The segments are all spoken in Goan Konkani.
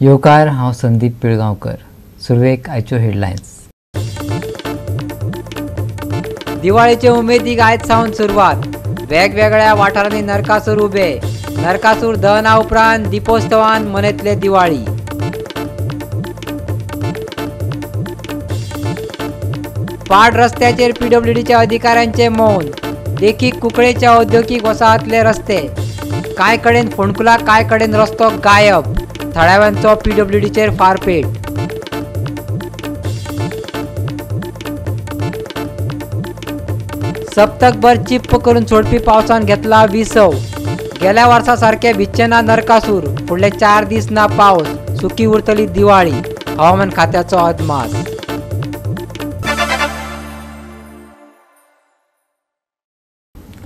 येवकार, हांव संदीप पिळगांवकर. सुरवेक आयच्यो हेडलायन्स. दिवाळीचे उमेदीक आयज सावन सुरवात. वेगवेगळ्या वाठारांनी नरकासूर उबे. नरकासूर दहना उपरांत दीपोत्सवान मनयतले दिवाळी. पाड रस्त्याचेर पीडब्ल्यूडीच्या अधिकाऱ्यांचे मौन. देखीक कुंकळेच्या औद्योगिक वसाहतले रस्ते. कांय कडेन फोंडकुलां, कांय कडेन रस्तो गायब. थळाव्यांचो पीडब्ल्यूडीचेर फारपेट. सप्तकभर चिप्प करून सोडपी पावसान घेतला विसव. गेल्या वर्सा सारके भिजचे ना नरकासूर. फुडले 4 दीस ना पावस. सुकी उरतली दिवाळी. हवामान खात्याचो अदमास.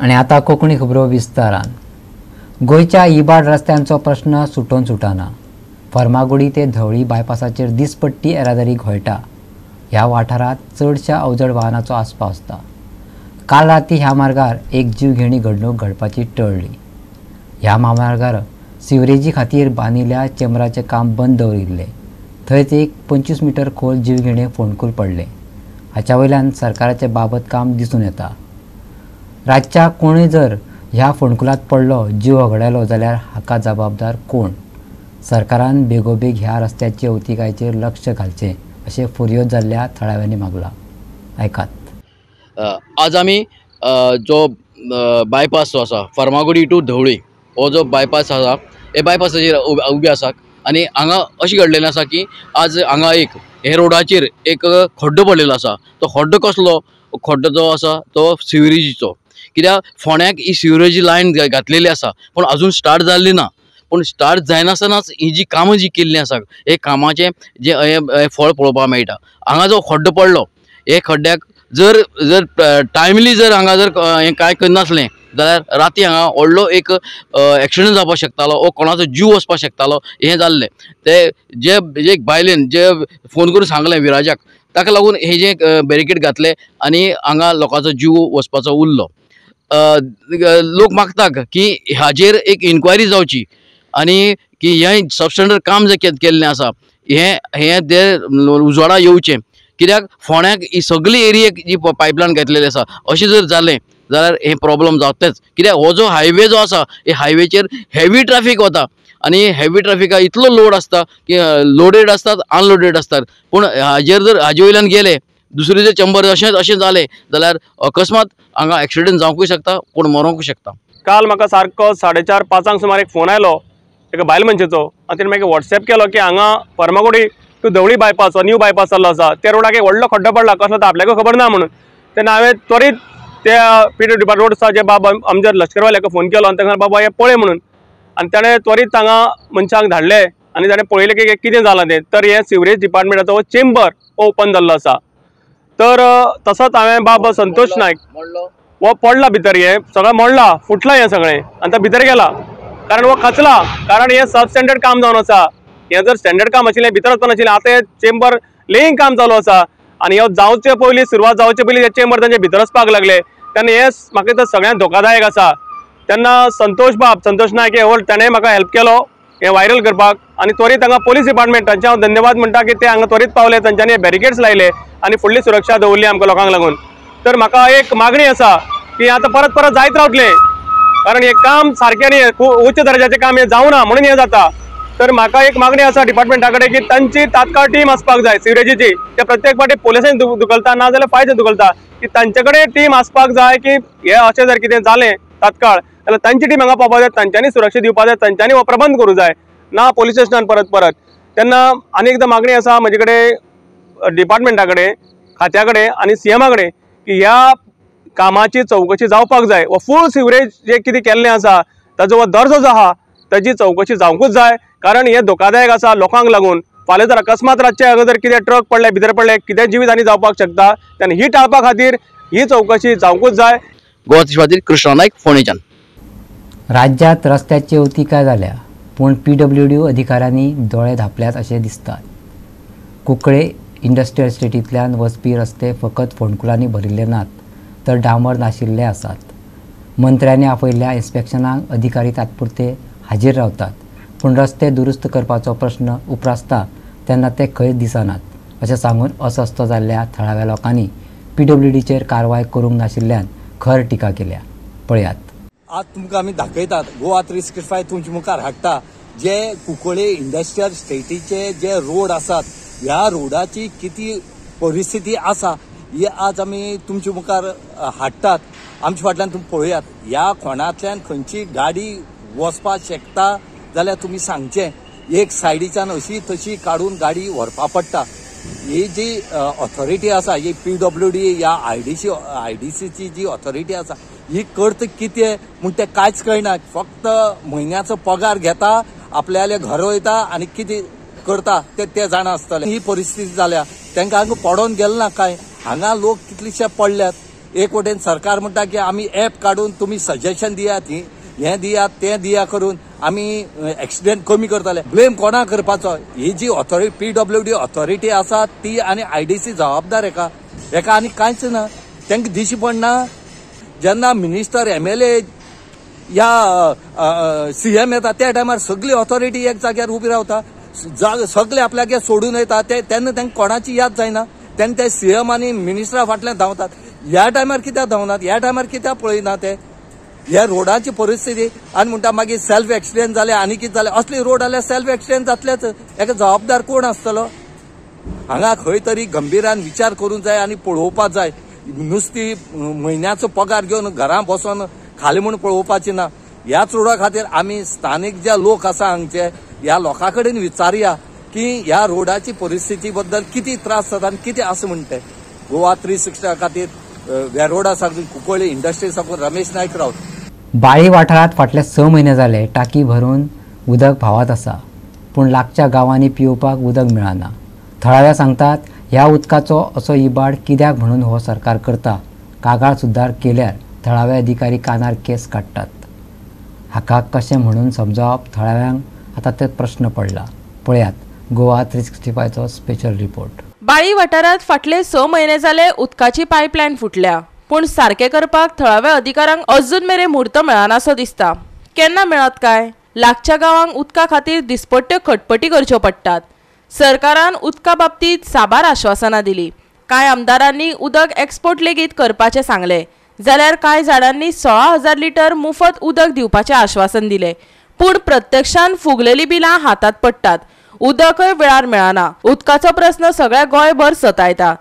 आनी आतां कोंकणी खबरो विस्तारान. गोंयच्या इबाड रस्त्यांचो प्रश्न सुटोन सुटाना. फर्मागुडी ते धवळी बायपासाचेर दिसपट्टी येरादारी घोळटा. ह्या वाठारांत चडशा अवजड वाहनाचो आस्पाव आसता. काल राती ह्या मार्गार एक जीवघेणी घडणूक घडपाची टळ्ळी. ह्या म्हामार्गार सिवरेजी खातीर बांदिल्ल्या चेंबराचें काम बंद दवरिल्लें. थंयच एक 25 मिटर खोल जीवघेणें फोंडकूल पडलें. हाच्या वयल्यान सरकाराचें बाबत काम दिसून येता. रातच्या कोणूय जर ह्या फोंडकुलांत पडलो, जीव होगडायलो जाल्यार हाका जबाबदार कोण? सरकारान बेगोबेग ह्या रस्त्याचे अवतिकायेचेर लक्ष घालचें अशें फुर्योज जाल्ल्या थळाव्यांनी मागलां. आयकात. आज आमी जो बायपास जो आसा फर्मागुडी टू धवळी हो जो बायपास आसा हे बायपासाचेर उबे आसा आनी हांगा अशें घडलेलें आसा की आज हांगा एक हे रोडाचेर एक खड्डो पडलेलो आसा. तो खड्डो कसलो? खड्डो जो आसा तो सिवरेजीचो. कित्याक फोंड्याक ही सिवरेजी लायन घातलेली आसा पूण अजून स्टार्ट जाल्ली ना. पूण स्टार्ट जायनासतनाच ही जी कामां जी केल्लीं आसा हे कामाचें जें हें फळ पळोवपाक मेळटा. हांगा जो खड्डो पडलो हे खड्ड्याक जर जर टायमली जर हांगा जर हें कांय करनासलें जाल्यार राती हांगा व्हडलो एक एक्सिडंट जावपाक शकतालो वो कोणाचो जीव वचपाक शकतालो. हें जाल्लें ते जे एक बायलेन जे फोन करून सांगलें विराजाक, ताका लागून हे जे बॅरिकेड घातले आनी हांगा लोकांचो जीव वचपाचो उरलो. लोक मागता की हाजेर एक इन्क्वायरी जावची आनी की हें सबस्टँडर्ड काम जें केल्लें आसा हें हें ते उजवाडा येवचें. कित्याक फोंड्याक ही सगळी एरियेक जी पायपलायन घातलेली आसा अशें जर जालें जाल्यार हें प्रॉब्लम जातलेंच. कित्याक हो जो हायवे जो आसा हे हायवेचेर हेवी ट्राफीक वता आनी हेवी ट्राफिका इतलो लोड आसता की लोडेड आसतात, अनलोडेड आसतात. पूण हाजेर जर हाजे वयल्यान गेले दुसरे जर चंबर अशें अशें जालें जाल्यार अकस्मात हांगा एक्सिडंट जावंकूय शकता, कोण मरोंकूय शकता. काल म्हाका सारको 4:30-5 सुमार एक फोन आयलो एका बायल मनशेचो आनी तेणें मागीर वॉट्सॅप केलो की हांगा फर्मागुडी टू धवळी बायपास हो न्यू बायपास जाल्लो आसा त्या रोडाक एक व्हडलो खड्डो पडला, कसलो तो आपल्याकूय खबर ना म्हणून. तेन्ना हांवें त्वरीत त्या पीडब्ल्यूडी रोड आसा जे बाब आमच्या लश्करवाल्याक फोन केलो आनी तांकां बाबा हें पळय म्हणून, आनी ताणें त्वरीत हांगा मनशांक धाडले आनी ताणें पळयलें की कितें जालां तें. तर हें सिवरेज डिपार्टमेंटाचो हो चेंबर हो ओपन जाल्लो आसा. तर तसोच हांवें बाब संतोष नायक हो पडला भितर, हें सगळें मोडला, फुटलां हें सगळें आनी तो भितर गेला कारण हो खचला, कारण हें सब स्टँडर्ड काम जावन आसा. हें जर स्टँडर्ड काम आशिल्लें भितर वचपाक नाशिल्लें. आतां हें चेंबर लेईंग काम चालू आसा आनी हो जावचे पयलीं, सुरवात जावचे पयलीं हे चेंबर तांचे भितर वचपाक लागले. तेन्ना हें म्हाका दिसता सगळ्यांत धोकादायक आसा. तेन्ना संतोष बाब संतोष नायक हे ताणें म्हाका हेल्प केलो हें व्हायरल करपाक आनी त्वरीत हांगा पोलीस डिपार्टमेंट तांचे हांव धन्यवाद म्हणटा की ते हांगा त्वरीत पावले, तांच्यांनी हे बॅरिकेड्स लायले आनी फुडली सुरक्षा दवरली आमकां लोकांक लागून. तर म्हाका एक मागणी आसा की आतां परत परत जायत रावतलें कारण हें काम सारकें न्ही, खूब उच्च दर्जाचें काम हें जावना म्हणून हें जाता. तर म्हाका एक मागणी आसा डिपार्टमेंटा कडेन की तांची तात्काळ टीम आसपाक जाय सिवरेजीची. ते प्रत्येक फावटी पोलिसांनी धुकलता ना जाल्यार फायज धुकलता, की तांचे कडेन टीम आसपाक जाय की हें अशें जर कितें जालें तात्काळ जाल्यार तांची टीम हांगा पावपाक जाय, तांच्यांनी सुरक्षा दिवपाक जाय, तांच्यांनी हो प्रबंध करूंक जाय ना पोलीस स्टेशनान परत परत. तेन्ना आनी एकदां मागणी आसा म्हजे कडेन डिपार्टमेंटा कडेन, खात्या कडेन आनी सीएमा कडेन की ह्या कामाची चवकशी जावपाक जाय. हो फूल सिवरेज जे कितें केल्लें आसा ताजो हो दर्जो जो आहा ताजी चवकशी जावंकूच जाय, कारण हें धोकादायक आसा लोकांक लागून. फाल्यां जर अकस्मात रातचे हांगा जर कितें ट्रक पडले भितर पडले कितें जिवीत हानी जावपाक शकता। तेन्ना ही टाळपा खातीर ही चवकशी जावंकूच जाय। गोवा खातीर कृष्णा नायक, फोंडेच्यान। राज्यांत रस्त्याची अवतिकाय जाल्या, पूण पीडब्ल्यूडी अधिकाऱ्यांनी दोळे धांपल्यात अशें दिसतात। कुंकळे इंडस्ट्रियल इस्टेटींतल्यान वचपी रस्ते फकत फोंडकुलांनी भरिल्ले नात तर डांबर नाशिल्ले आसात। मंत्र्यांनी आपयल्ल्या इन्स्पेक्शनाक अधिकारी तात्पुरते हाजीर रावतात, पूण रस्ते दुरुस्त करपाचो प्रश्न उप्रासता तेन्ना ते खंयच दिसनात अशें सांगून अस्वस्थ जाल्ल्या थळाव्या लोकांनी पीडब्ल्यूडीचेर कारवाय करूंक नाशिल्ल्यान खर टिका केल्या। पळयात। आज तुमकां आमी दाखयतात गोवा 365 तुमच्या मुखार हाडटा जे कुंकळे इंडस्ट्रियल स्टेटीचे जे रोड आसात ह्या रोडाची किती परिस्थिती आसा ही आज आमी तुमच्या मुखार हाडटात। आमच्या फाटल्यान तुमी पळयात, ह्या खोणांतल्यान खंयची गाडी वचपाक शकता जाल्यार तुमी सांगचें। एक सायडीच्यान अशी तशी काडून गाडी व्हरपा पडटा। ही जी ऑथॉरिटी आसा ही पीडब्ल्यूडी या आयडीसीची जी ऑथॉरिटी आसा ही करता कितें म्हूण तें कांयच कळना। फक्त म्हयन्याचो पगार घेता, आपल्याले घर वयता आनी कितें करता ते ते जाणा आसतले। ही परिस्थिती जाल्या, तांकां हांगा पडोन गेल ना काय, हांगा लोक कितलेशे पडल्यात। एक वटेन सरकार म्हणटा की आमी एप काडून तुमी सजेशन दियात, हें दियात तें दिया करून आमी एक्सिडेंट कमी करतले। ब्लेम कोणा करपाचो? ही जी ऑथॉरिटी पीडब्ल्यूडी ऑथॉरिटी आसा ती आनी आयडीसी जबाबदार हेका, हेका आनी कांयच ना, तांकां दिशी पडना। जेन्ना मिनिस्टर एमएलए या सीएम येता त्या टायमार सगळी ऑथॉरिटी एक जाग्यार उबी रावता, सगळे आपल्यागे सोडून येता ते, तेन्ना तांकां कोणाची याद जायना, तेन्ना ते सीएम आनी मिनिस्टरा फाटल्यान धांवतात। ह्या टायमार कित्याक धांवनात, ह्या टायमार कित्याक पळयना ते ह्या रोडाची परिस्थिती? आनी म्हणटा मागीर सेल्फ एक्सिडेंट जाले आनी कितें जालें, असले रोड जाल्यार सेल्फ एक्सिडेंट जातलेच, हेका जबाबदार कोण आसतलो? हांगा खंय तरी गंभीरान विचार करूंक जाय आनी पळोवपाक जाय। नुस्ती म्हयन्याचो पगार घेवन घरां बसोन खाली म्हूण पळोवपाची ना। ह्याच रोडा खातीर आमी स्थानीक जे लोक आसा हांगचे ह्या लोकां कडेन विचारया की ह्या रोडाची परिस्थिती बद्दल कितें त्रास जाता आनी कितें आसा म्हण ते। गोवा 360 खातीर वेरोडा साकून कुंकळ्ळी इंडस्ट्री साकून रमेश नायक रावत। बाळी वाठारांत फाटले 6 म्हयने जाले टाकी भरून उदक व्हांवत आसा, पूण लागच्या गांवांनी पिवपाक उदक मेळना। थळाव्या सांगतात ह्या उदकाचो असो इबाड कित्याक म्हणून हो सरकार करता। कागाळ सुद्दां केल्यार थळावे अधिकारी कानार केस काडटात। हाका कशें म्हणून समजावप थळाव्यांक आतां ते प्रश्न पडला। पळयात गोवा 365चो स्पेशल रिपोर्ट। बाळी वाठारांत फाटले 6 म्हयने जाले उदकाची पायपलायन फुटल्या, पूण सारकें करपाक थळाव्या अधिकाऱ्यांक अजून मेरेन म्हूर्त मेळनासो दिसता। केन्ना मेळत काय? लागच्या गांवांक उदका खातीर दिसपट्ट्यो खटपटी करच्यो पडटात। सरकारान उदका बाबतींत साबार आश्वासनां दिली, कांय आमदारांनी उदक एक्सपोर्ट लेगीत करपाचें सांगलें, जाल्यार कांय जाणांनी 16,000 लिटर मुफत उदक दिवपाचें आश्वासन दिलें, पूण प्रत्यक्षान फुगलेलीं बिलां हातांत पडटात, उदकय वेळार मेळना। उदकाचो प्रस्न सगळ्या गोंयभर सतायता,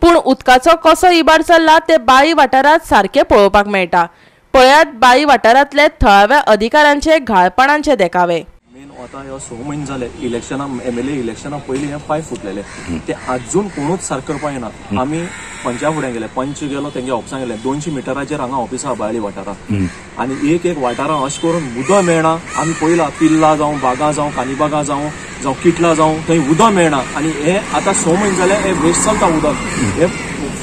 पूण उदकाचो कसो इबाड चल्ला ते बाळी वाठारांत सारकें पळोवपाक मेळटा। पळयात बाळी वाठारांतले थळाव्या अधिकाऱ्यांचे घाळपणांचे देखावे। मेन आतां ह्यो 6 म्हयने जाले इलेक्शना एमएलए इलेक्शना पयलीं हे पायप फुटलेले ते आजून कोणूच सारकें करपाक येना। आमी पंचा फुडें गेले, पंच गेलो तेंगे ऑफिसांत गेले, 200 मिटराचेर हांगा ऑफिस आहा बाळी वाठारांत आनी एक एक वाठारांत अशें करून उदक मेळना। आमी पळयला पिल्ला जावं, बागा जावं, कानीबागा जावं, जावं किटला जावं, थंय उदक मेळना। आनी हे आतां 6 म्हयने जाले हे वेस्ट चलता उदक, हे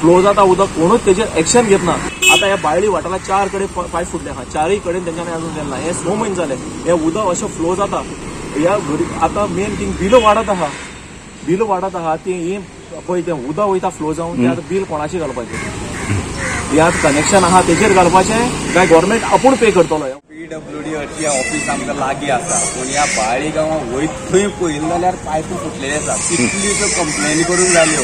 फ्लो जाता उदक, कोणूच तेजेर एक्शन घेतना। आतां ह्या बाळी वाठारांत 4 कडेन पायप फुटले आहा, 4 कडेन तेंच्यांनी अजून गेले ना। हे 6 म्हयने जाले हे उदक अशें फ्लो जाता। ह्या आतां मेन थिंग बिल वाडत आहा, बिल वाडत आहा ती ही पळय तें उदक वयता फ्लो जावन ते आतां बील कोणाचें घालपाचें? हे आतां कनेक्शन आहा तेजेर घालपाचें काय गव्हर्मेंट आपूण पे करतलो? पीडब्ल्यूडी अशी ऑफिस आमकां लागीं आसा, पूण ह्या बाळी गांवांत वयत थंय पळयलें जाल्यार पायपो फुटलेले आसा। कितल्योश्यो कंप्लेनी करून जाल्यो,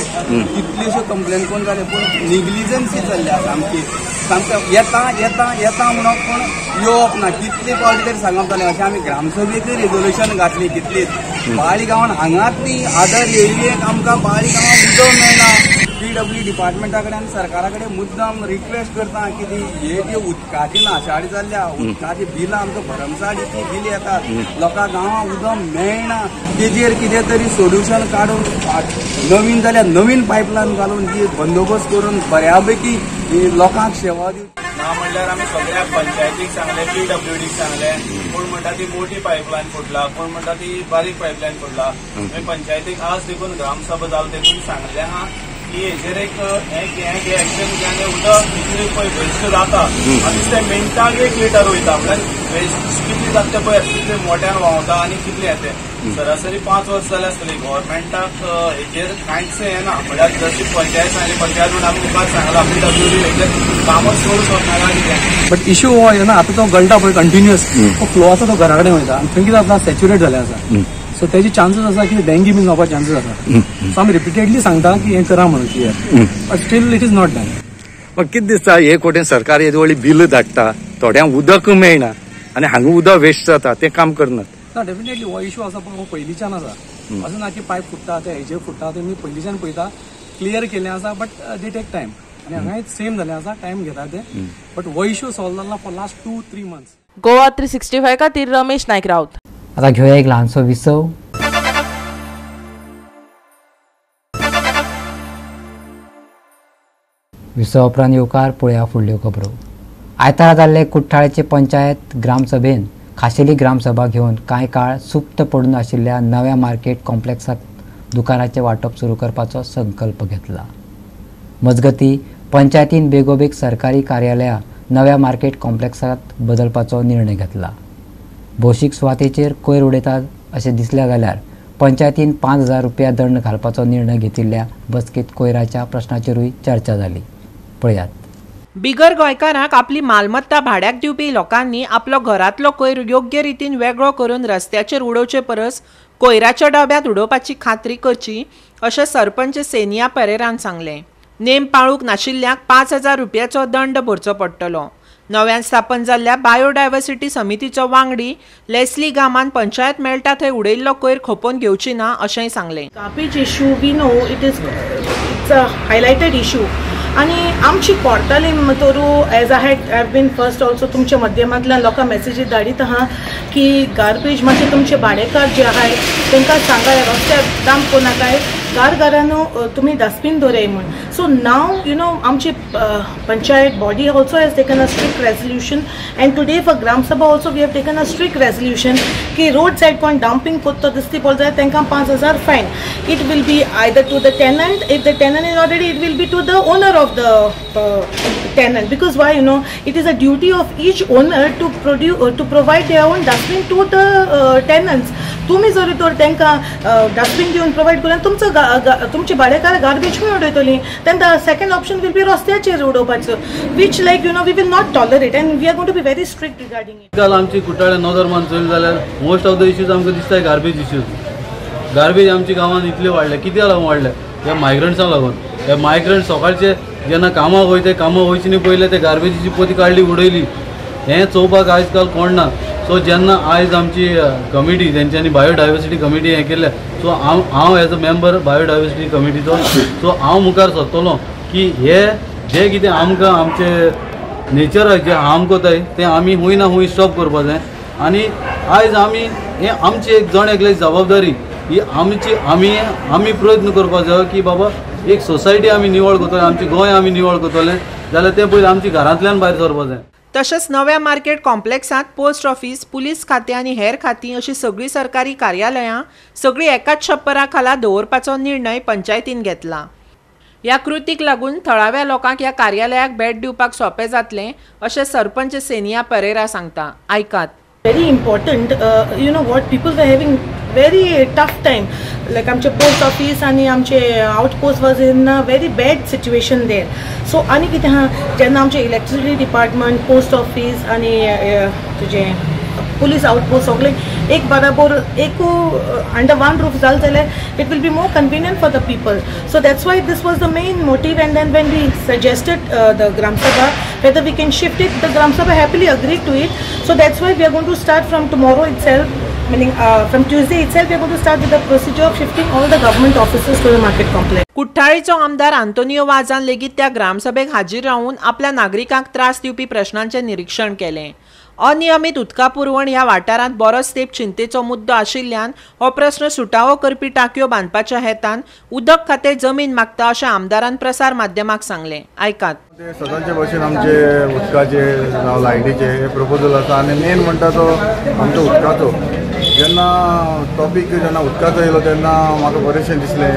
कितल्योश्यो कंप्लेन करून जाल्यो, पूण निग्लिजन्सी चल्ल्या सामकी। सामकें येता येता येता म्हणप पूण येवप ना। कितले फावटी तरी सांगप जालें। अशें आमी ग्रामसभेकय रेजोल्युशन घातली कितलीच। बाळी गांवांत हांगाच न्ही अदर एरियेक आमकां बाळी गांवांत उदक मेळना। पीडब्ल्यू डिपार्टमेंटा कडेन आनी सरकारा कडेन मुद्दाम रिक्वेस्ट करता की ती हे जी उदकाची नाशाडी जाल्ल्या, उदकाची बिलां आमकां भरमसाठ इतली बिल येतात, लोकां गांवांत उदक मेळना, तेजेर कितें तरी सोल्युशन काडून नवीन जाल्यार नवीन पायपलायन घालून जी बंदोबस्त करून बऱ्या पैकी लोकांक सेवा दिवची। ना म्हणल्यार आमी सगळ्या पंचायतीक सांगले, पीडब्ल्यूडीक सांगले, कोण म्हणटा ती मोठी पायपलायन फुटला, कोण म्हणटा ती बारीक पायपलायन फुटला. आमी पंचायतीक आज देखून ग्रामसभा जाल देखून सांगले आहा की हेजेर एक एक्शन घे आनी उदक कितले पळय वेस्ट जाता आनी ते मिनटाक 1 लिटर वयता, म्हणल्यार वेस्ट कितली जाता ते पळय कितले मोट्यान व्हांवता आनी कितले येते. सरासरी 5 वर्स जाले आसतली गव्हर्मेंटाक हेजेर कांयच येना. म्हणल्यार जशी पंचायत सांगली, पंचायत म्हणून आमी मुखार सांगला पीडब्ल्यूडी हेजेर कामच करूं शकना कितें. बट इश्यू हो येना आतां तो गळटा पळय कंटिन्युअस तो फ्लो आसा तो घरा कडेन वयता आनी थंय कितें जाता सॅच्युरेट जालें आसा. सो तेजे चान्सीस आसा की डेंगी बीन जावपा चान्सीस आसा. सो आमी रिपिटेडली सांगता की हें करा म्हणून clear, but still it is not done. पण कितें दिसता हे कोटेन सरकार येदी व्हडली बिल धाडटा, थोड्यांक उदक मेळना आनी हांगा उदक वेस्ट जाता, तें काम करनात. ना डेफिनेटली हो इशू आसा, पण हो पयलींच्यान आसा. अशें ना की पायप फुट्टा ते हेजेर फुट्टा, ते मी पयलींच्यान पळयता क्लियर केलें आसा, बट they take time. आनी हांगाय सेम जालें आसा, टायम घेता ते, बट हो इशू सॉल्व जाला फॉर लास्ट 2-3 मंथ्स. गोवा 365 खातीर रमेश नायक राऊत. आता घेऊया एक ल्हानसो विसव. विसव उपरांत येवकार पळया फुडल्यो खबरो. आयतारा जाल्ले कुठ्ठाळेचे पंचायत ग्रामसभेन खाशेली ग्रामसभा घेवन कांय काळ सुप्त पडून आशिल्ल्या नव्या मार्केट कॉम्प्लेक्सात दुकानाचें वांटप सुरू करपाचो संकल्प घेतला. मजगती पंचायतीन बेगोबेग सरकारी कार्यालयां नव्या मार्केट कॉम्प्लेक्सात बदलपाचो निर्णय घेतला. भौशीक सुवातेचेर कोयर उडयतात अशें दिसलें जाल्यार पंचायतीन 5,000 रुपया दंड घालपाचो निर्णय घेतिल्ल्या बसकेंत कोयराच्या प्रश्नाचेरूय चर्चा जाली. पळयात. बिगर गोंयकारांक आपली मालमत्ता भाड्याक दिवपी लोकांनी आपलो घरांतलो कोयर योग्य रितीन वेगळो करून रस्त्याचेर उडोवचे परस कोयराच्या डब्यांत उडोवपाची खात्री करची अशें सरपंच सेनिया परेरान सांगलें. नेम पाळूंक नाशिल्ल्यांक 5,000 रुपयाचो दंड भरचो पडटलो. नव्यान स्थापन जाल्ल्या बायोडायवर्सिटी समितीचो वांगडी लेस्ली गामान पंचायत मेळटा थंय उडयल्लो कोयर खोपोवन घेवची ना अशेंय सांगलें. Garbage issue we know it is it's a highlighted issue आनी आमची कोर्तालीम तोरू as I had been first also तुमच्या माध्यमांतल्यान लोकांक मॅसेजी धाडीत आहा की गार्बेज मातशें तुमचे भाडेकार जे आहाय तांकां सांगाय रस्त्यार डंप करनाकाय, घर घरानो तुमी डस्टबीन दवराय म्हूण. सो नाव you know आमची panchayat body also has taken a strict resolution and today for gram sabha also we have taken a strict resolution की रोड सायड कोण डंपिंग करता दिसती पडलो जाल्यार तांकां 5,000 fine. It will be either to the tenant, if the tenant is already it will be to the owner of the tenant, because why you know it is a duty of each owner to produce to provide their own dustbin to the tenants. तुम्ही जर तर तांकां डस्टबीन दिवन प्रोवायड करून तुमचो तुमचे भाडेकार गार्बेज खंय उडयतली, then the second option will be रस्त्याचेर उडोवपाचो, which like you know we will not tolerate and we are going to be very strict regarding it. काल आमची कुट्टाळे नदर मान चोयली जाल्यार मोस्ट ऑफ the issues आमकां दिसता गार्बेज इश्यूज. गार्बेज आमच्या गांवांत इतले वाडले, कित्याक लागून वाडले? ह्या मायग्रंट्सांक लागून. हे मायग्रंट सकाळचे जेन्ना कामाक वयता, कामाक वयचे न्ही पयलें ते गार्बेजीची पोती काडली उडयली, हें चोवपाक आयज काल कोण ना. सो जेन्ना आयज आमची कमिटी तेंच्यांनी बायोडायवर्सिटी कमिटी हें केलें, सो हांव एज अ मेंबर बायोडायवर्सिटी कमिटीचो, सो हांव मुखार सरतलो की हे जे कितें आमकां आमचे नेचराक जे हार्म करताय तें आमी हूंय ना हूंय स्टॉप करपा जाय. आनी आयज आमी हें आमची एक जण एकल्याची जबाबदारी ही आमची, आमी आमी प्रयत्न करपाक जाय की बाबा एक सोसायटी आमी निवळ करतले, आमची गोंय आमी निवळ करतले जाल्यार तें पयलीं आमच्या घरांतल्यान भायर सरपाक जाय. तशेंच नव्या मार्केट कॉम्प्लेक्सांत पोस्ट ऑफिस, पुलीस खातें आनी हेर खातीं अशी सगळीं सरकारी कार्यालयां सगळीं एकाच छप्परा खाला दवरपाचो निर्णय पंचायतीन घेतला. ह्या कृतीक लागून थळाव्या लोकांक ह्या कार्यालयाक भेट दिवपाक सोंपें जातलें अशें सरपंच सेनिया परेरा सांगता. आयकात. Very important, you know what people were having very tough time, like आमचे पोस्ट ऑफिस आनी आमचे outpost was in a very bad situation there. So आनी कितें आहा, जेन्ना आमचे इलेक्ट्रिसिटी डिपार्टमेंट, पोस्ट ऑफिस आनी तुजें पुलीस आउटपोस्ट सगळे एक बराबर एक अंडर वन रूफ जालें जाल्यार it will be more convenient for the people. So that's why this was the main motive. And then when we suggested the gram sabha whether we can shift it, the Gram Sabha happily agreed to it. So that's why we are going to start from tomorrow itself, meaning from Tuesday itself we are going to start with the procedure of shifting all the government offices to the market complex. कुठ्ठाळीचो आमदार आंतोनियो वाजान लेगीत त्या ग्रामसभेक हाजीर रावून आपल्या नागरिकांक त्रास दिवपी प्रश्नांचें निरीक्षण केलें. अनियमीत उदका पुरवण ह्या वाठारांत बरोच तेंप चिंतेचो मुद्दो आशिल्ल्यान हो प्रस्न सुटावो करपी टाकयो बांदपाच्या हेतान उदक खातें जमीन मागता अशें आमदारान प्रसार माध्यमाक सांगलें. आयकात. सदांचे भशेन आमचे उदकाचे जावं लायटीचे हे प्रपोजल आसा आनी मेन म्हणटा तो आमचो उदकाचो. जेन्ना टॉपीक जेन्ना उदकाचो येयलो तेन्ना म्हाका बरेंशें दिसलें.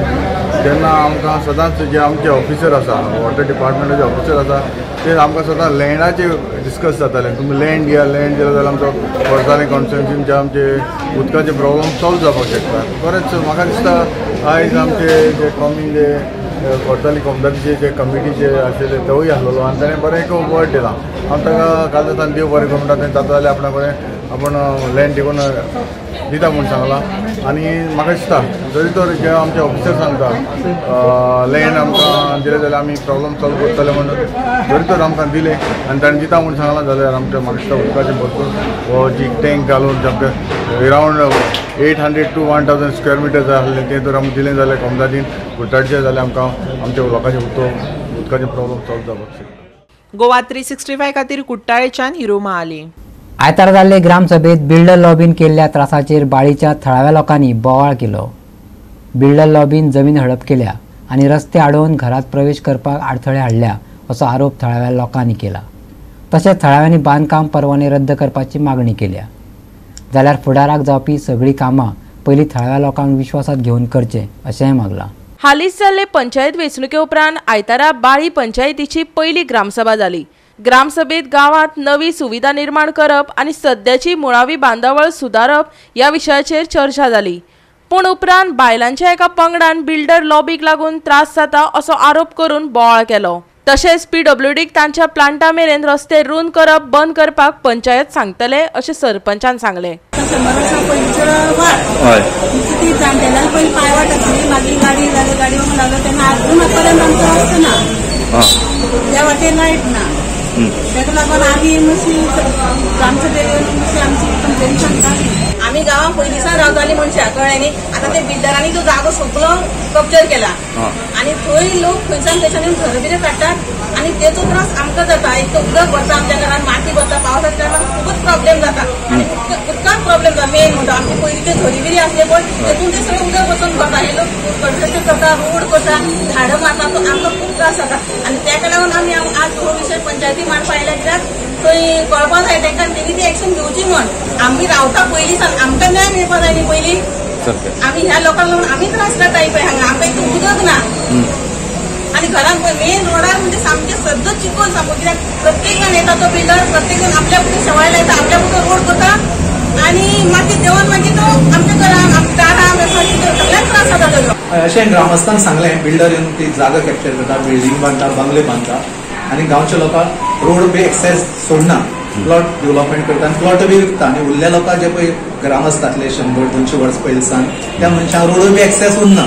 जेन्ना आमकां सदांच जे आमचे ऑफिसर आसा, वॉटर डिपार्टमेंटाचे ऑफिसर आसा, ते आमकां सदांच लँडाचे डिस्कस जाताले. तुमी लँड दिया, लँड दिले जाल्यार आमचो कोर्टाले कॉन्स्टिट्युन्सीचे आमचे उदकाचे प्रॉब्लम सॉल्व जावपाक शकता. बरेंच म्हाका दिसता आयज आमचे जे कॉमीन जे कोर्टाली कोमदारीचे जे कमिटीचे आशिल्ले तोवूय आसलेलो आनी ताणें बरें एक वर्ड दिलां. हांव ताका काल जाता देव बरें करूं म्हणटा, तें जाता जाल्यार आपणा कडेन आपूण लँड दिवन दिता म्हूण सांगलां. आनी म्हाका दिसता जरी तर जे आमचे ऑफिसर सांगता लँड आमकां दिलें जाल्यार आमी प्रॉब्लम सॉल्व करतले म्हणून, जरी तर आमकां दिलें आनी ताणें दिता म्हूण सांगलां जाल्यार आमच्या म्हाका दिसता उदकाचें भरपूर जी टँक घालून आमकां अरावंड 800 to 1000 square metre जाय आसलें तें जर आमकां दिलें जाल्यार कोमदादीन कुट्टाळचें जाल्यार आमकां आमच्या लोकांचें उदकाचें प्रॉब्लम सॉल्व जावपाक शकता. गोवा 365 खातीर कुट्टाळेच्यान हिरो महाली. आयतारा जाल्ले ग्रामसभेत बिल्डर लॉबीन केल्ल्या त्रासाचेर बाळीच्या थळाव्या लोकांनी बोवाळ केलो. बिल्डर लॉबीन जमीन हडप केल्या आनी रस्ते आडोवन घरांत प्रवेश करपाक आडथळे हाडल्या असो आरोप थळाव्या लोकांनी केला. तशेंच थळाव्यांनी बांदकाम परवाने रद्द करपाची मागणी केल्या. जाल्यार फुडाराक जावपी सगळीं कामां पयलीं थळाव्या लोकांक विश्वासात घेवन करचें अशेंय मागलां. हालींच जाल्ले पंचायत वेंचणुके उपरांत आयतारा बाळी पंचायतीची पयली ग्रामसभा जाली. ग्रामसभेत गांवांत नवी सुविधा निर्माण करप आनी सद्याची मुळावी बांदावळ सुदारप ह्या विशयाचेर चर्चा जाली. पूण उपरांत बायलांच्या एका पंगडान बिल्डर लॉबीक लागून त्रास जाता असो आरोप करून बोवाळ केलो. तशेंच पीडब्ल्यूडीक तांच्या प्लांटा मेरेन रस्ते रूंद करप बंद करपाक पंचायत सांगतले अशें सरपंचान सांगलें. ताका लागून आमी मातशी ग्रामसभेर येवन मातशी आमची कंप्लेन सांगता. आमी गांवांत पयलींसान रावताली मनशां, कळ्ळें न्ही. आतां ते बिल्डरांनी तो जागो सगळो कब्जर केला आनी थंय लोक खंयच्यान खंयच्यान येवन घरां बिरां काडटात आनी तेचो त्रास आमकां जाता. एक तर उदक भरता आमच्या घरान, माती भरता, पावसाच्या टायमार खूबच प्रॉब्लेम जाता आनी उदकाक प्रॉब्लेम जाता. मेन म्हणटा आमचे पयलीं ते घरी बिरी आसले पळय तेतून ते सगळें उदक वचून भरता. हे लोक कन्स्ट्रक्शन करता, रोड करता, झाडां मारता, तो आमकां खूब त्रास जाता आनी तेका लागून आमी आज हो विशय पंचायती मांडपा आयल्या कित्याक थंय कळपा जाय तांकां, तेणी ती एक्शन घेवची म्हण. आमी रावता पयलीं सावन, आमकां न्याय मेळपा जाय न्ही पयलीं. आमी ह्या लोकांक लागून आमी त्रास काडटा पळय हांगा, आमकां एक उदक ना आनी घरान मेन रोडार म्हणजे सामकें सद्दां चिकोल सामको. कित्याक प्रत्येक जाण येता तो बिल्डर, प्रत्येक जाण आपल्या पुरतो शेवाय लायता, आपल्या पुरतो रोड करता आनी मागीर देंवन मागीर तो आमच्या घरान, आमच्या दारान सगळ्याक त्रास जाता तेजो. अशें ग्रामस्थांक सांगलें, बिल्डर येवन ती जागा कॅप्चर करता, बिल्डींग बांदता, बंगले बांदता आनी गांवच्या लोकांक रोड बी एक्सेस सोडना, प्लॉट डेव्हलपमेंट करता आनी प्लॉट बी विकता आनी उरल्या लोकांक जे पळय ग्रामस्थांतले 100-200 वर्स पयलीं सावन त्या मनशांक रोड बी एक्सेस उरना.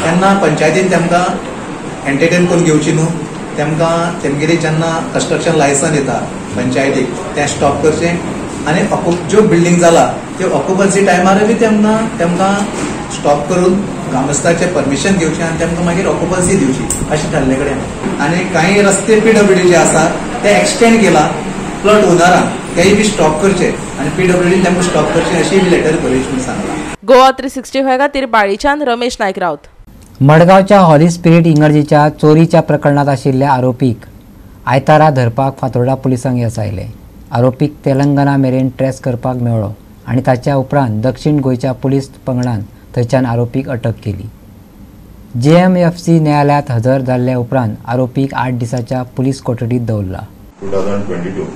तेन्ना पंचायतीन तांकां एंटरटेन करून घेवची न्हू, तांकां तेमगेली जेन्ना कन्स्ट्रक्शन लायसन येता पंचायतीक तें स्टॉप करचें आनी ज्यो बिल्डींग जाला त्यो ऑक्युपन्सी टायमार बी तेमकां स्टॉप करून ग्रामस्थाचें परमिशन घेवचें आनी तांकां मागीर ऑक्युपन्सी दिवची अशें ठरले कडेन. आनी कांय रस्ते पीडब्ल्यूडी जे आसा ते एक्सटेंड केला प्लॉट ओनरान, तेय बी स्टॉप करचे आनी पीडब्ल्यूडीन तांकां स्टॉप करचे अशी बी लेटर बरयची म्हूण सांगलां. गोवा 365 खातीर बाळीच्यान रमेश नायक रावत. मडगांवच्या हॉली स्पिरीट इंगर्जीच्या चोरीच्या प्रकरणात आशिल्ल्या आरोपीक आयतारा धरपाक फातोर्डा पुलिसांक येस आयलें. आरोपीक तेलंगणा मेरेन ट्रेस करपाक मेळ्ळो आनी ताच्या उपरांत दक्षिण गोंयच्या पुलीस पंगडान थंयच्यान आरोपीक अटक केली. JMFC न्यायालयात हजर जाल्ल्या उपरांत आरोपीक 8 दिसांच्या पुलीस कोठडीत दवरला. 2022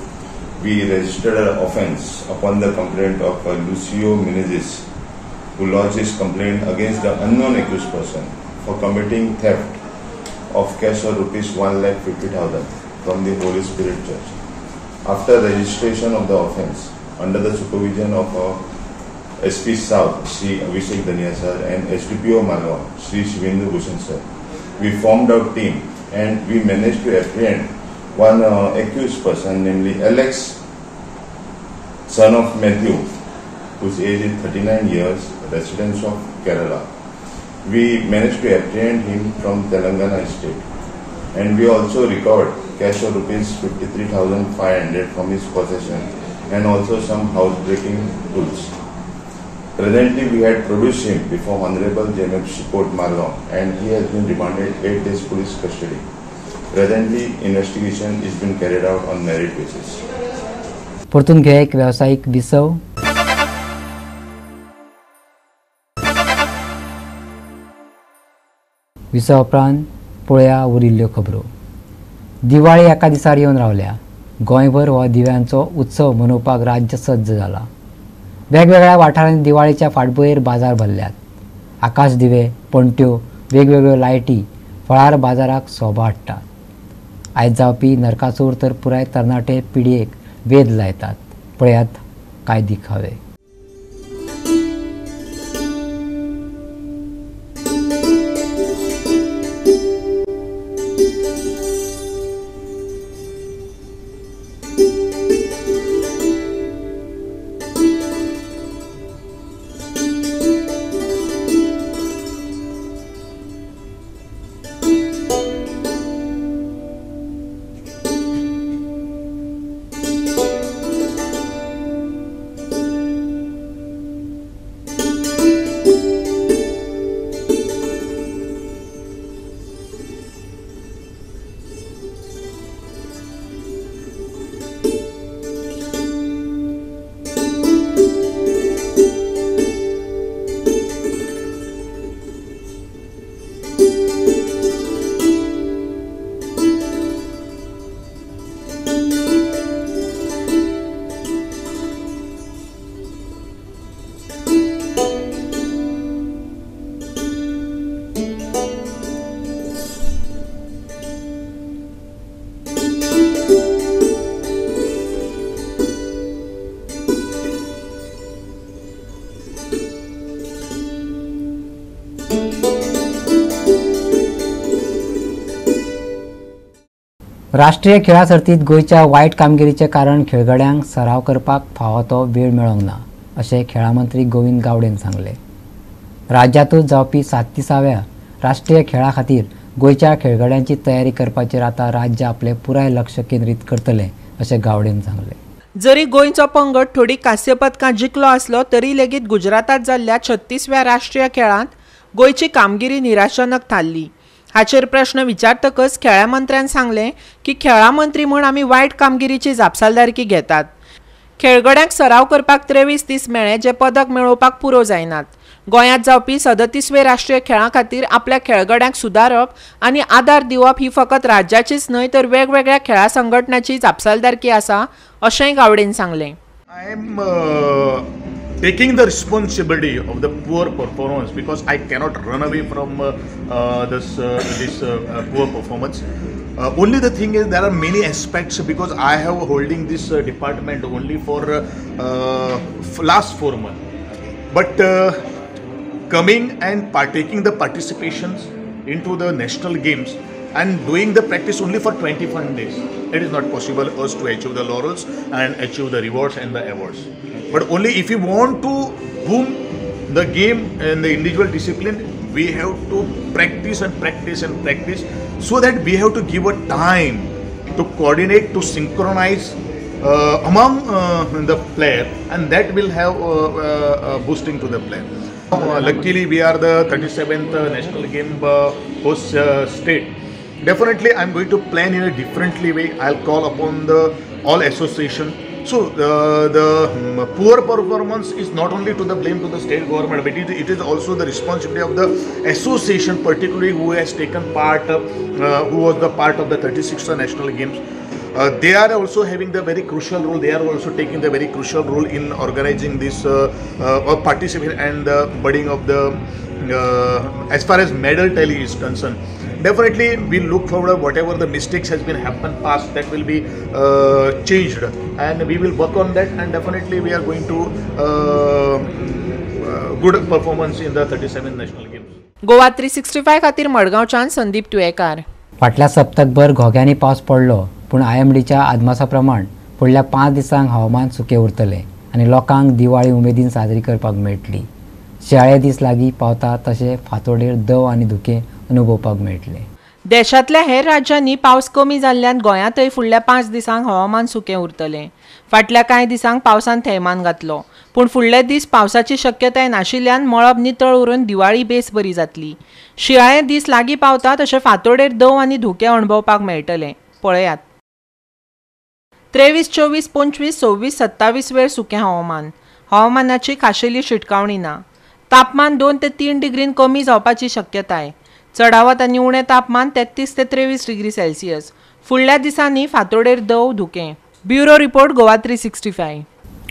we registered an offence upon the complaint of Lucio Menezes, who lodged his complaint against the unknown accused person for committing theft of cash of rupees 1,50,000 from the Holy Spirit Church. After registration of the offence, under the supervision of SP South, Shri Abhishek Dania sir, and SDPO Malwa, Shri Shivendra Bhushan sir, we formed our team and we managed to apprehend one accused person, namely Alex, son of Matthew, whose age is 39 years, resident of Kerala. We managed to apprehend him from Telangana state, and we also recovered cash of rupees 53,500 from his possession and also some house-breaking tools. Presently, we had produced him before Honorable JMFC Court Margao, and he has been remanded 8 days police custody. Presently, investigation is being carried out on merit basis. परतून घेया एक वेवसायीक विसव. विसव उपरांत पळया उरिल्ल्यो खबरो. दिवाळी एका दिसार येवन रावल्या. गोंयभर हो दिव्यांचो उत्सव मनोवपाक राज्य सज्ज जाला. वेगवेगळ्या वाठारांनी दिवाळीच्या फाटभुंयेर बाजार भरल्यात. आकाश दिवे, पणट्यो, वेगवेगळ्यो लायटी फळार बाजाराक सोबा हाडटात. आयज जावपी नरकासूर तर पुराय तरणाटे पिळयेक वेध लायतात. पळयात काय दिखावे. राष्ट्रीय खेळां सर्तींत गोंयच्या वायट कामगिरीचें कारण खेळगड्यांक सराव करपाक फावो तो वेळ मेळोंक ना अशें खेळां मंत्री गोविंद गावडेन सांगलें. राज्यांतूच जावपी 37व्या राष्ट्रीय खेळां खातीर गोंयच्या खेळगड्यांची तयारी करपाचेर आतां राज्य आपलें पुराय लक्ष केंद्रीत करतलें अशें गावडेन सांगलें. जरी गोंयचो पंगड थोडी कांस्य पदकां जिखलो आसलो तरी लेगीत गुजरातांत जाल्ल्या 36व्या राष्ट्रीय खेळांत गोंयची कामगिरी निराशजनक थारली. हाचेर प्रश्न विचारतकच खेळां मंत्र्यान सांगलें की खेळां मंत्री म्हूण आमी वायट कामगिरीची जापसालदारकी घेतात. खेळगड्यांक सराव करपाक 23 दीस मेळ्ळे जे पदक मेळोवपाक पुरो जायनात. गोंयांत जावपी 37वे राष्ट्रीय खेळां खातीर आपल्या खेळगड्यांक सुदारप आनी आदार दिवप ही फकत राज्याचीच न्हय तर वेगवेगळ्या खेळां संघटनाची जापसालदारकी आसा अशेंय गावडेन सांगलें. I am taking the responsibility of the poor performance because I cannot run away from this poor performance. Only the thing is there are many aspects because I have holding this department only for last 4 months. But coming and partaking the participations into the national games and doing the practice only for 21 days, it is not possible us to achieve the laurels and achieve the rewards and the awards. But only if you want to boom the game and the individual discipline, we have to practice and practice and practice, so that we have to give a time to coordinate, to synchronize among the player, and that will have boosting to the player. Luckily, we are the 37th national game host state. Definitely, I am going to plan in a differently way. I'll call upon the all association. So the poor performance is not only to the blame to the state government, but it is also the responsibility of the association, particularly who has taken part, who was the part of the 36th national games. They are also having the very crucial role. They are also taking the very crucial role in organizing this or participation and the budding of the as far as medal tally is concerned. Definitely, we look forward whatever the mistakes has been happened past, that will be changed, and we will work on that, and definitely we are going to good performance in the 37th national games. Goa 365 खातीर मडगांवच्यान संदीप तुयेकार. फाटल्या सप्तकभर घोग्यांनी पावस पडलो, पूण IMDच्या अदमासा प्रमाण फुडल्या 5 दिसांक हवामान सुकें उरतलें आनी लोकांक दिवाळी उमेदीन साजरी करपाक मेळटली. शियाळे दीस लागीं पावता तशें फांतोडेर दव आनी धुकें अनुभवपाक मेळटलें. देशांतल्या हेर राज्यांनी पावस कमी जाल्ल्यान गोंयांतय फुडल्या 5 दिसांक हवामान सुकें उरतलें. फाटल्या कांय दिसांक पावसान थैमान घातलो, पूण फुडले दीस पावसाची शक्यताय नाशिल्ल्यान मळब नितळ उरून दिवाळी बेस बरी जातली. शिंयाळे दीस लागीं पावता तशें फांतोडेर दंव आनी धुकें अणभवपाक मेळटलें. पळयात. 23, 24, 25, 26, 27 वेळ सुकें हवामान. हवामानाची खाशेली शिटकावणी ना. तापमान 2 ते 3 डिग्रीन कमी जावपाची शक्यताय. चडावत आनी उणें तापमान 33 ते 23 डिग्री सेल्सियस. फुडल्या दिसांनी फांतोडेर दंव, धुकें. Bureau report, Goa 365.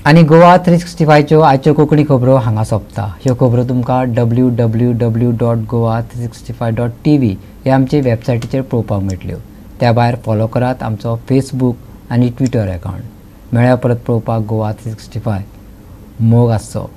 आनी गोवा 365च्यो आयच्यो कोंकणी खबरो हांगा सोंपता. ह्यो खबरो तुमकां www.goa365.tv ह्या आमचे वेबसायटीचेर पळोवपाक मेळटल्यो. त्या भायर फॉलो करात आमचो फेसबूक आनी ट्विटर अकावंट. मेळ्या परत पळोवपाक गोवा 365. मोग आसचो.